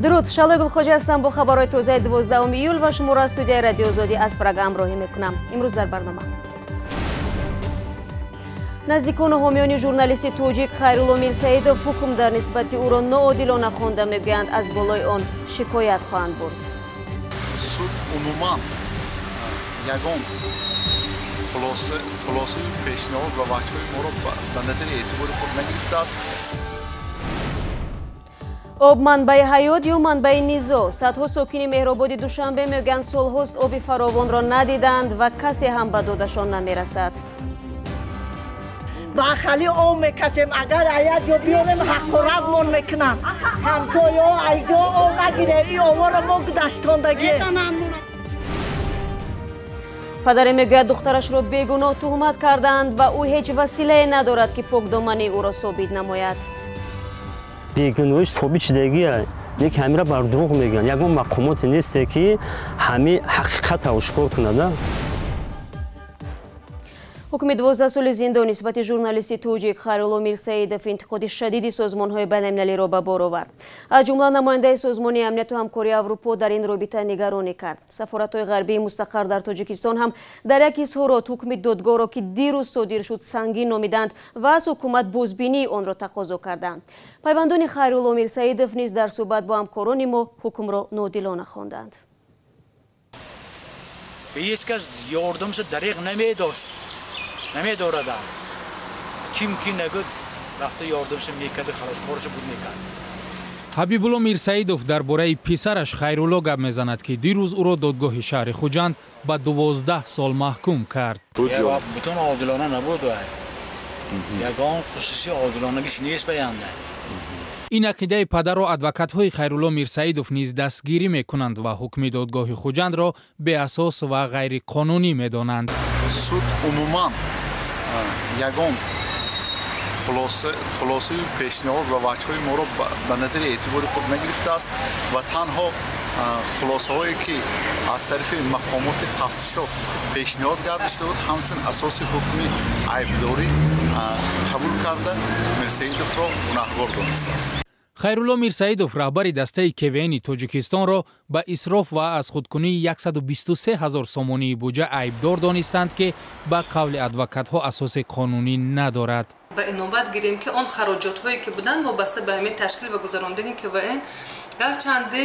Дуруд, Шалои Гулхоҷа ҳастам бо хабарҳои тозаи 12 июл ва шуморо аз студияи Радио Озодӣ аз Прага ҳамроҳӣ мекунам. Имрӯз дар барнома наздикону ҳомиёни журналисти тоҷик Хайрулло Мирсаидов ҳукм дар нисбати ӯро ноодилона хонда мегӯянд, аз болои он шикоят хоҳанд бурд. Суд умуман ягон хулосаи пешниҳод ва ваҷҳои моро ба назари эътибори худ нагирифтааст. Об манбаи ҳаёт ё манбаи низо? Садҳо сокини Меҳрободи Душанбе мегӯянд, солҳост оби фаровонро надиданд ва касе ҳам ба додашон намерасад. Ба хали об мекашем, агар аят ё биёрем ҳақоратмон мекунанд. Ҳамсояҳо айҷо об нагирем, ин овора мо гузаштондагием. Падаре мегӯяд, духтарашро бегуноҳ туҳмат карданд ва ӯ ҳеҷ василае надорад, ки покдомании ӯро собит намояд. Бегуноҳиш собит шудагия, лекин ҳамира бар дурӯғ мегӯянд. Ягон мақомоте несте, ки ҳами ҳақиқатро ошкор кунад. Ҳукми 12 соли зиндон нисбати журналисти тоҷик Хайрулло Мирсаидов интиқоди шадиди созмонҳои байналмилалиро ба бор овард. Аз ҷумла намояндаи Созмони амнияту ҳамкории Аврупо дар ин робита нигаронӣ кард. Сафоратҳои ғарбии мустақар дар Тоҷикистон ҳам дар як изҳорот ҳукми додгоҳро, ки дирӯз содир шуд, сангин номиданд ва аз ҳукумат бозбинии онро тақозо карданд. Пайвандони Хайрулло Мирсаидов низ дар суҳбат бо ҳамкорони мо ҳукмро ноодилона хонданд. Ба ҳеҷ кас ёрдамша дариқ намедошт, намедорадам. Ким ки нагуд, рафта ёрдамша мекард, халос корша буд мекард. Ҳабибулло Мирсаидов дар бораи писараш Хайрулло гап мезанад, ки дирӯз ӯро додгоҳи шаҳри Хуҷанд ба 12 сол маҳкум кард. Бутун одилона набуд, ягон хусуси одилонагиш нест ваянда. Ин ақидаи падарро адвокатҳои Хайрулло Мирсаидов низ дастгирӣ мекунанд ва ҳукми додгоҳи Хуҷандро беасос ва ғайриқонунӣ медонанд. Суд умуман ягон хулосаи пешниҳод ва ваҷҳои моро ба назари эътибори худ нагирифтааст ва танҳо хулосаҳое, ки аз тарафи мақомоти тафтишот пешниҳод карда шуда буд, ҳамчун асоси ҳукми айбдорӣ қабул карда, Мирсаидовро гунаҳгор донистааст. Хайрулло Мирсаидов раҳбари дастаи КВН Тоҷикистонро ба исроф ва аз худкунии 123 ҳазор сомонии буҷа айбдор донистанд, ки ба қавли адвокатҳо асоси қонунӣ надорад. Ба инобат гирем, ки он хароҷотҳое, ки буданд вобаста ба ҳамин ташкил ва гузарондани КВН, гарчанде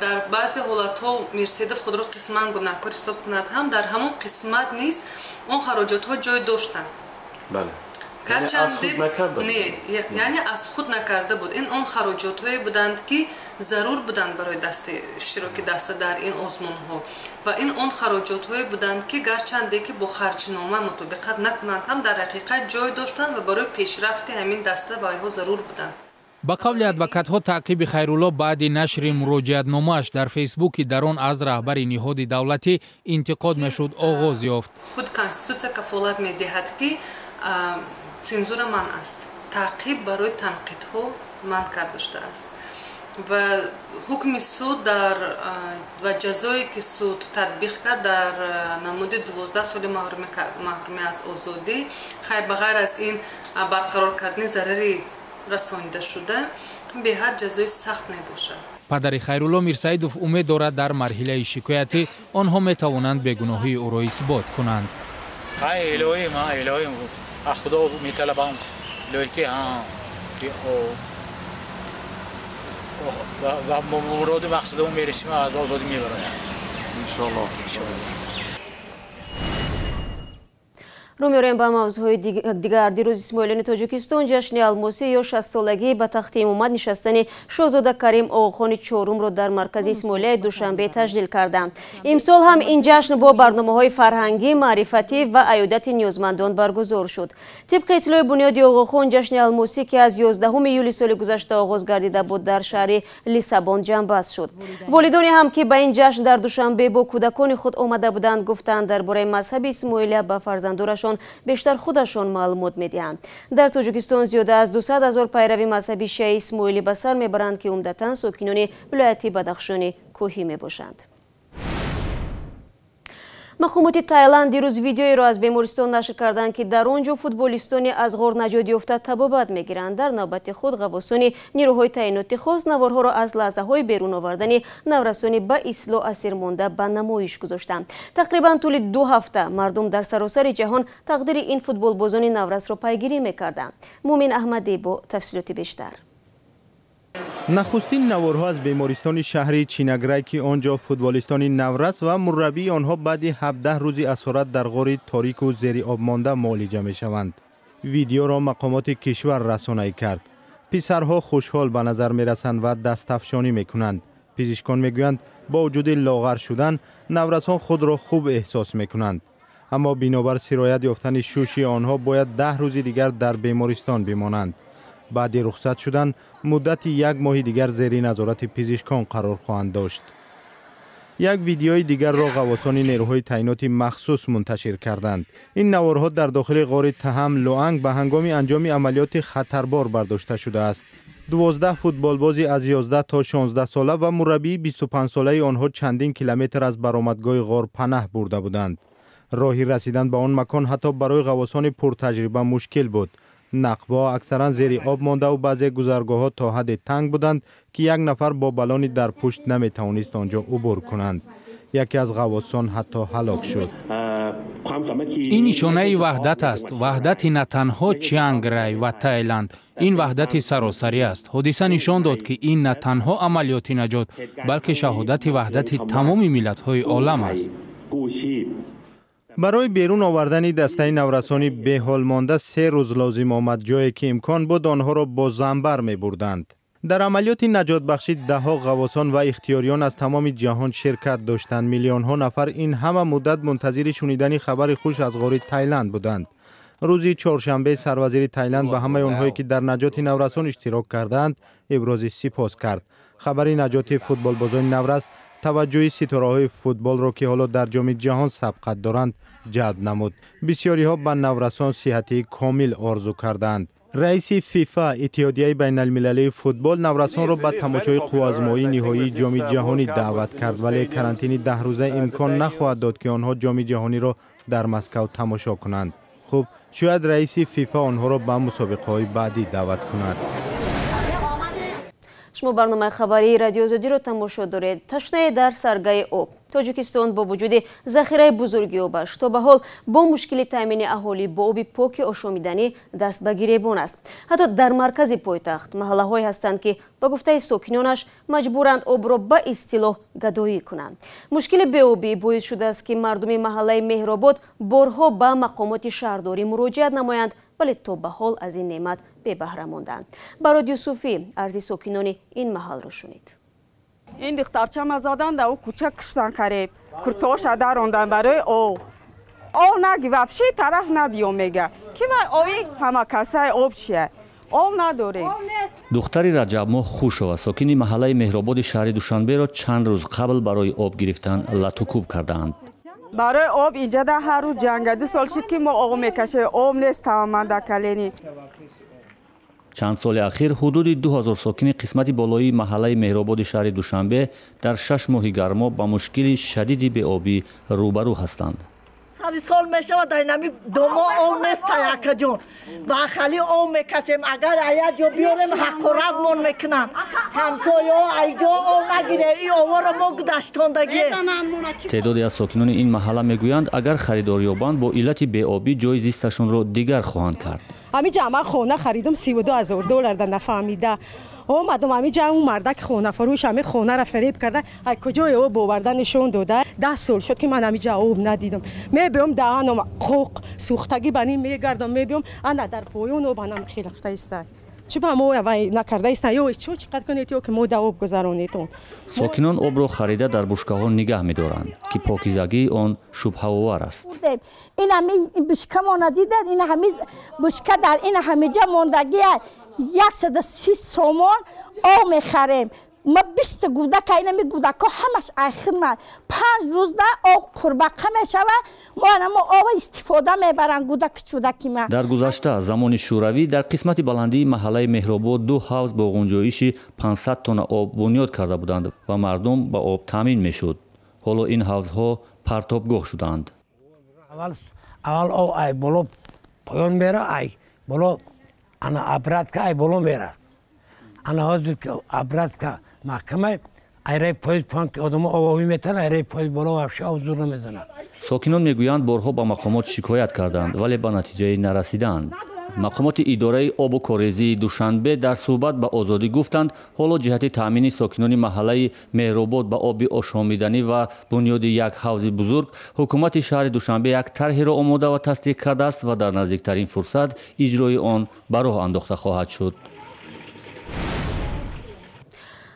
дар баъзе ҳолатҳо Мирсаидов худро қисман гунаҳкор ҳисоб кунад, ҳам дар ҳамон қисмат низ он хароҷотҳо ҷой доштанд. Бале. Не, яъне аз худ накарда буд. Ин он хароҷотҳое буданд, ки зарур буданд барои иштироки даста дар ин озмунҳо, ва ин он хароҷотҳое буданд, ки гарчанде ки бо харҷнома мутобиқат накунанд, ҳам дар ҳақиқат ҷой доштанд ва барои пешрафти ҳамин даста ба онҳо зарур буданд. Ба қавли адвокатҳо, таъқиби Хайрулло баъди нашри муроҷиатномааш дар Фейсбук, ки дар он аз раҳбари ниҳоди давлатӣ интиқод мешуд, оғоз ёфт. Худ Конститутсия кафолат медиҳад, ки цензура манъ аст, таъқиб барои танқидҳо манъ карда шудааст ва ҳукми суд дар ва ҷазое, ки суд татбиқ кард дар намуди 12 соли маҳрумӣ аз озодӣ, хай ба ғайр аз ин барқарор кардани зарари расонидашуда, беҳад ҷазои сахт мебошад. Падари Хайрулло Мирсаидов умед дорад, дар марҳилаи шикоятӣ онҳо метавонанд бегуноҳии ӯро исбот кунанд. Хай илоҳим, илоҳим, аз Худо металабам, илоҳӣ, ки ба муроду мақсадамон мерасим, аз озодӣ мебарояд. Иншоаллоҳ. Рӯ меорем ба мавзӯъҳои дигар. Дирӯз исмоилони Тоҷикистон ҷашни алмосӣ ё 60-солагӣ ба тахти имомат нишастани шоҳзода Карим Оғохони чорумро дар маркази Исмоилияи Душанбе таҷлил карданд. Имсол ҳам ин ҷашн бо барномаҳои фарҳангӣ, маърифатӣ ва аёдати ниёзмандон баргузор шуд. Тибқи иттилои бунёди Оғохон, ҷашни алмосӣ, ки аз 11 июли соли гузашта оғоз гардида буд, дар шаҳри Лиссабон ҷамъбаст шуд. Волидоне ҳам, ки ба ин ҷашн дар Душанбе бо кӯдакони худ омада буданд, гуфтанд, дар бораи мазҳаби исмоилия ба фарзандонашон бештар худашон маълумот медиҳанд. Дар Тоҷикистон зиёда аз 200 ҳазор пайрави мазҳаби шиаи исмоилӣ ба сар мебаранд, ки умдатан сокинони вилояти Бадахшони кӯҳӣ мебошанд. Мақомоти Таиланд дирӯз видеоеро аз бемористон нашр карданд, ки дар он ҷо футболистони аз ғор наҷот ёфта табобат мегиранд. Дар навбати худ ғаввосони нирӯҳои таъиноти хос наворҳоро аз лаҳзаҳои берун овардани наврасони ба ислоҳ асир монда ба намоиш гузоштанд. Тақрибан тӯли 2 ҳафта мардум дар саросари ҷаҳон тақдири ин футболбозони наврасро пайгирӣ мекарданд. Мумин Аҳмадӣ бо тафсилоти бештар. Нахустин наворҳо аз бемористони шаҳри Чинаграй, ки он ҷо футболистони наврас ва мураббии онҳо баъди 17 рӯзи асорат дар ғори торику зери об монда муолиҷа мешаванд. Видеоро мақомоти кишвар расонаӣ кард. Писарҳо хушҳол ба назар мерасанд ва дастафшонӣ мекунанд. Пизишкон мегӯянд, бо вуҷуди лоғар шудан наврасон худро хуб эҳсос мекунанд. Аммо бинобар сироят ёфтани шуши онҳо бояд 10 рӯзи дигар дар бемористон бимонанд. Баъди рухсат шудан муддати 1 моҳи дигар зери назорати пизишкон қарор хоҳанд дошт. Як видеои дигарро ғаввосони нерӯҳои таъиноти махсус мунташир карданд. Ин наворҳо дар дохили ғори Таҳам Луанг ба ҳангоми анҷоми амалиёти хатарбор бардошта шудааст. 12 футболбози аз 11 то 16 сола ва мураббии 25-солаи онҳо чандин километр аз баромадгоҳи ғор панаҳ бурда буданд. Роҳи расидан ба он макон ҳатто барои ғаввосони пуртаҷриба мушкил буд. Нақбҳо аксаран зери об мондаву баъзе гузаргоҳҳо то ҳадде танг буданд, ки як нафар бо балони дар пушт наметавонист он ҷо убур кунанд. Яке аз ғаввосон ҳатто ҳалок шуд. Ин нишонаи ваҳдат аст. Ваҳдати на танҳо Чианграй ва Таиланд, ин ваҳдати саросарӣ аст. Ҳодиса нишон дод, ки ин на танҳо амалиёти наҷот, балки шаҳодати ваҳдати тамоми миллатҳои олам аст. Барои берун овардани дастаи наврасони беҳол монда 3 рӯз лозим омад, ҷое ки имкон буд онҳоро бо занбар мебурданд. Дар амалиёти наҷотбахшӣ даҳҳо ғаввосон ва ихтиёриён аз тамоми ҷаҳон ширкат доштанд. Миллионҳо нафар ин ҳама муддат мунтазири шунидани хабари хуш аз ғори Таиланд буданд. Рӯзи чоршанбе сарвазири Таиланд ба ҳамаи онҳое, ки дар наҷоти наврасон иштирок кардаанд, ибрози сипос кард. Хабари наҷоти футболбозони наврас таваҷҷӯҳи ситораҳои футболро, ки ҳоло дар ҷоми ҷаҳон сабқат доранд, ҷалб намуд. Бисёриҳо ба наврасон сиҳатии комил орзу кардаанд. Раиси ФИФА, Иттиҳодияи байналмилалии футбол, наврасонро ба тамошои қувваазмоии ниҳоии ҷоми ҷаҳонӣ даъват кард, вале карантини 10-рӯза имкон нахоҳад дод, ки онҳо ҷоми ҷаҳониро дар Москав тамошо кунанд. Хуб, шояд раиси ФИФА онҳоро ба мусобиқаҳои баъдӣ даъват кунад. Шумо барномаи хабарии Радиои Озодиро тамошо доред. Ташнае дар саргаи об. Тоҷикистон бо вуҷуди захираи бузурги обаш то ба ҳол бо мушкили таъмини аҳолӣ бо оби поки ошомиданӣ даст ба гиребон аст. Ҳатто дар маркази пойтахт маҳаллаҳое ҳастанд, ки ба гуфтаи сокинонаш маҷбуранд обро ба истилоҳ гадоӣ кунанд. Мушкили беобӣ боис шудааст, ки мардуми маҳаллаи Меҳробод борҳо ба мақомоти шаҳрдорӣ муроҷиат намоянд, вале то ба ҳол аз ин неъмат бебаҳра монданд. Барод Юсуфӣ арзи сокинони ин маҳалро шунид. Ин духтарчама задан да ӯ кӯча киштан қариб. Куртоша дарондан барои об. Об наги вообще тараф набиё мега. Ки вай ои ҳама касай об чия? Об надорем. Духтари Раҷабмоҳ Хушова, сокини маҳаллаи Меҳрободи шаҳри Душанберо чанд рӯз қабл барои об гирифтан латукӯб кардаанд. Барои об инҷада ҳар рӯз ҷанга. 2 сол шуд, ки мо об мекашем. Об нест тамоман дар калени. Чанд соли ахир ҳудуди 2000 сокини қисмати болоии маҳаллаи Меҳрободи шаҳри Душанбе дар 6 моҳи гармо ба мушкили шадиди беобӣ рӯбарӯ ҳастанд. Сари сол мешавад, инами домо об нест, акаҷон. Ба хали об мекашем. Агар як ҷо биёрем, ҳақоратмон мекунанд. Ҳамсояҳо айҷо об нагире, ин овора мо гузаштондагием. Теъдоде аз сокинони ин маҳалла мегӯянд, агар харидор ёбанд, бо иллати беобӣ ҷои зисташонро дигар хоҳанд кард. Ҳамиҷа ман хона харидам 32,000 доллар да нафаҳмида. Омадам ҳамиҷа он мардаки хонафурӯш ҳами хонаро фиреб карда, ай куҷои об оварда нишон дода. 10 сол шуд, ки ман ҳамиҷа об надидам. Мебиём даҳанам қоқ сӯхтагӣ ба ним мегардам, мебиём ана дар поён об анам хелахта иста. Чӣ ба мо вай накарда иста, ё чо чӣ қадр кунед, ё ки мо да об гузаронедон. Сокинон обро харида дар бушкаҳо нигаҳ медоранд, ки покизагии он шубҳаовар аст. Ин ҳами бушка мона дидад, ин ҳами бушка дар ин ҳамиҷа мондагия 130 сомон об мехарем. Ма 20 гудака, инами гудако ҳамаш айхирма. 5 рӯзда об қурбақа мешава, мо анамо оба истифода мебаранд гудаки чудаки ма. Дар гузашта замони шӯравӣ дар қисмати баландии маҳаллаи Меҳробод 2 ҳавз бо ғунҷоиши 500 тонна об бунёд карда буданд ва мардум ба об таъмин мешуд. Ҳоло ин ҳавзҳо партобгоҳ шуданд. Аввал об ай боло поён мера, ай боло ана обратка ай боло мера. Ана ҳозир ки обратка маҳкама айраи поезд поён ки одамо овоҳӣ метан, айраи поезд боло вообще об зур намезанад. Сокинон мегӯянд, борҳо ба мақомот шикоят карданд, вале ба натиҷае нарасиданд. Мақомоти идораи обу корезии Душанбе дар суҳбат ба Озодӣ гуфтанд, ҳоло ҷиҳати таъмини сокинони маҳаллаи Меҳробод ба оби ошомиданӣ ва бунёди як ҳавзи бузург ҳукумати шаҳри Душанбе як тарҳеро омода ва тасдиқ кардааст ва дар наздиктарин фурсат иҷрои он ба роҳ андохта хоҳад шуд.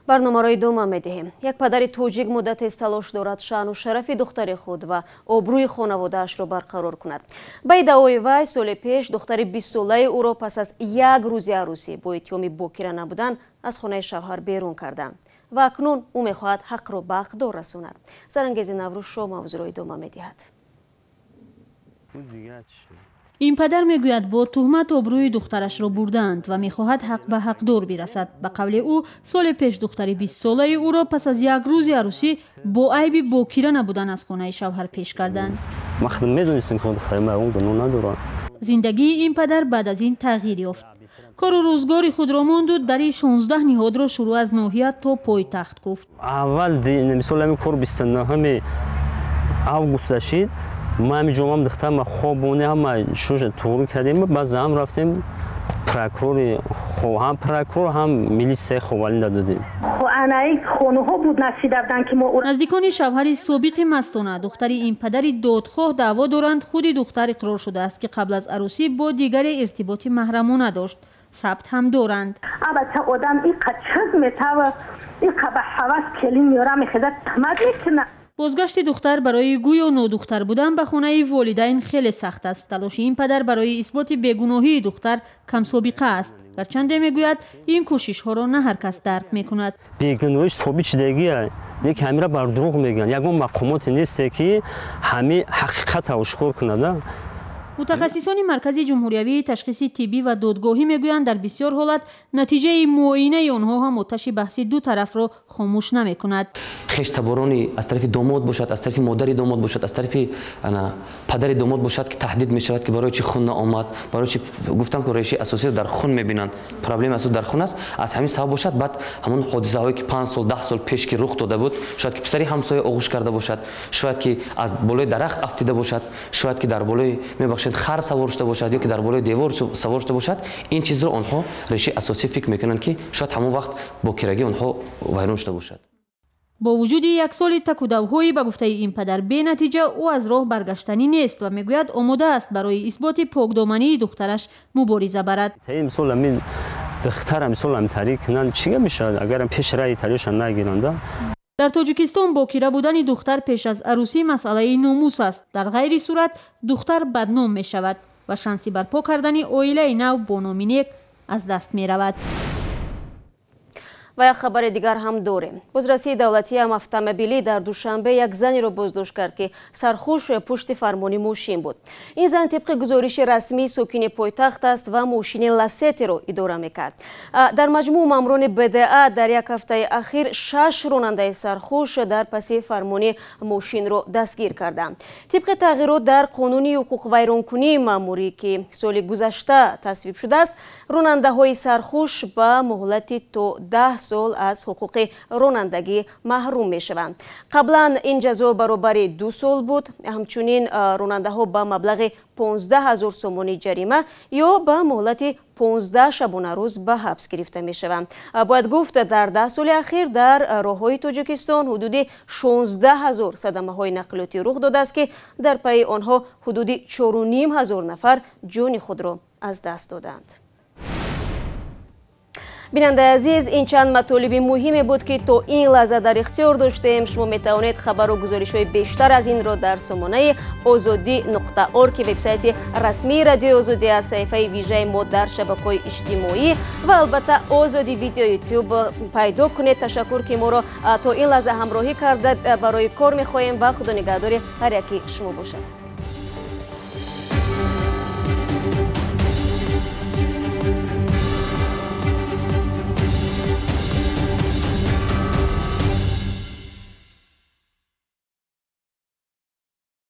Барномаро идома медиҳем. Як падари тоҷик муддатест талош дорад шаъну шарафи духтари худ ва обрӯи хонаводаашро барқарор кунад. Ба иддаои вай, соли пеш духтари 20-солаи ӯро пас аз як рӯзи арӯсӣ бо иттиҳоми бокира набудан аз хонаи шавҳар берун карданд ва акнун ӯ мехоҳад ҳақро ба ҳақдор расонад. Зарангези Наврӯзшо мавзӯъро идома медиҳад. Ин падар мегӯяд, бо туҳмат обрӯи духтарашро бурдаанд ва мехоҳад ҳақ ба ҳақдор бирасад. Ба қавли ӯ, соли пеш духтари 20-солаи ӯро пас аз як рӯзи арӯсӣ бо айби бокира набудан аз хонаи шавҳар пеш карданд. Ман худам медонистам, ки духтари ман он гуноҳ надорад. Зиндагии ин падар баъд аз ин тағйир ёфт. Кору рӯзгори худро монду дари 16 ниҳодро шурӯъ аз ноҳия то пойтахт гуфт. Аввал мисол ҳамин кор 29 август шид. Ма ҳамин ҷомам духтар ма хобоне ҳама шуша туғри кардем, баъд зам рафтем прокурори, ҳам прокурор ҳам милисияи Ховалинда додем. Наздикони шавҳари собиқи Мастона, духтари ин падари додхоҳ, даъво доранд, худи духтар иқрор шудааст, ки қабл аз арӯсӣ бо дигаре иртиботи маҳрамона дошт. Сабт ҳам доранд. Бозгашти духтар барои гӯё нодухтар будан ба хонаи волидайн хеле сахт аст. Талоши ин падар барои исботи бегуноҳии духтар камсобиқа аст. Гарчанде мегӯяд, ин кӯшишҳоро на ҳар кас дарк мекунад. Бегуноҳиш собит шудагия, лекин ҳамира бар дурӯғ мегӯянд. Ягон мақомоте несте, ки ҳами ҳақиқатро ошкор кунад. Мутахассисони Маркази ҷумҳуриявии ташхиси тиббӣ ва додгоҳӣ мегӯянд, дар бисёр ҳолат натиҷаи муоинаи онҳо ҳам оташи баҳси ду тарафро хомӯш намекунад. Хештаборони аз тарафи домод бошад, аз тарафи модари домод бошад, аз тарафи падари домод бошад, ки таҳдид мешавад, ки барои чӣ хун наомад, барои чӣ гуфтам, ки решаи асосиро дар хун мебинанд, проблема асос дар хун аст. Аз ҳамин сабаб бошад, баъд ҳамон ҳодисаҳое, ки 5 сол 10 сол пеш ки рух дода буд, шояд ки писари ҳамсоя оғӯш карда бошад, шояд ки аз болои дарахт афтида бошад, шояд ки дар болои мебахшед хар савор шуда бошад ё ки дар болои девор савор шуда бошад, ин чизро онҳо решаи асосӣ фикр мекунанд, ки шояд ҳамон вақт бокирагии онҳо вайрон шуда бошад. Бо вуҷуди як соли такудавҳои ба гуфтаи ин падар бенатиҷа, ӯ аз роҳ баргаштанӣ нест ва мегӯяд, омода аст барои исботи покдомании духтараш мубориза барад. Мисол ҳамин духтара мисол ҳамин тариқ кунанд, чӣ гап мешавад, агарам пеш раи тариқашон нагиранд? Дар Тоҷикистон бокира будани духтар пеш аз арӯсӣ масъалаи номус аст. Дар ғайри сурат духтар бадном мешавад ва шанси барпо кардани оилаи нав бо номи нек аз даст меравад. Ва як хабари дигар ҳам дорем. Бозрасии давлатии автомобилӣ дар Душанбе як занеро боздошт кард, ки сархуш пушти фармони мошин буд. Ин зан тибқи гузориши расмии сокини пойтахт аст ва мошини Ласетеро идора мекард. Дар маҷмӯъ мамурони БДА дар як ҳафтаи ахир 6 ронандаи сархуш дар паси фармони мошинро дастгир карданд. Тибқи тағйирот дар қонуни ҳуқуқвайронкунии маъмурӣ, ки соли гузашта тасвиб шудааст, ронандаҳои сархуш ба муҳлати то 10 сол аз ҳуқуқи ронандагӣ маҳрум мешаванд. Қаблан ин ҷазо баробари 2 сол буд. Ҳамчунин ронандаҳо ба маблағи 15 000 сомонӣ ҷарима ё ба муҳлати 15 шабонарӯз ба ҳабс гирифта мешаванд. Бояд гуфт, дар 10 соли ахир дар роҳҳои Тоҷикистон ҳудуди 16 000 садамаҳои нақлиётӣ рух додааст, ки дар пайи онҳо ҳудуди 4 500 нафар ҷони худро аз даст доданд. Бинандаи азиз, ин чанд матолиби муҳиме буд, ки то ин лаҳза дар ихтиёр доштем. Шумо метавонед хабару гузоришҳои бештар аз инро дар сомонаи озодӣ.орг, ки вебсайти расмии Радиои Озодӣ аст, саҳифаи вижаи мо дар шабакаҳои иҷтимоӣ ва албатта Озодӣ видео Ютуб пайдо кунед. Ташаккур, ки моро то ин лаҳза ҳамроҳӣ кардад. Барои кор мехоҳем ва худо нигаҳдори ҳар яки шумо бошад.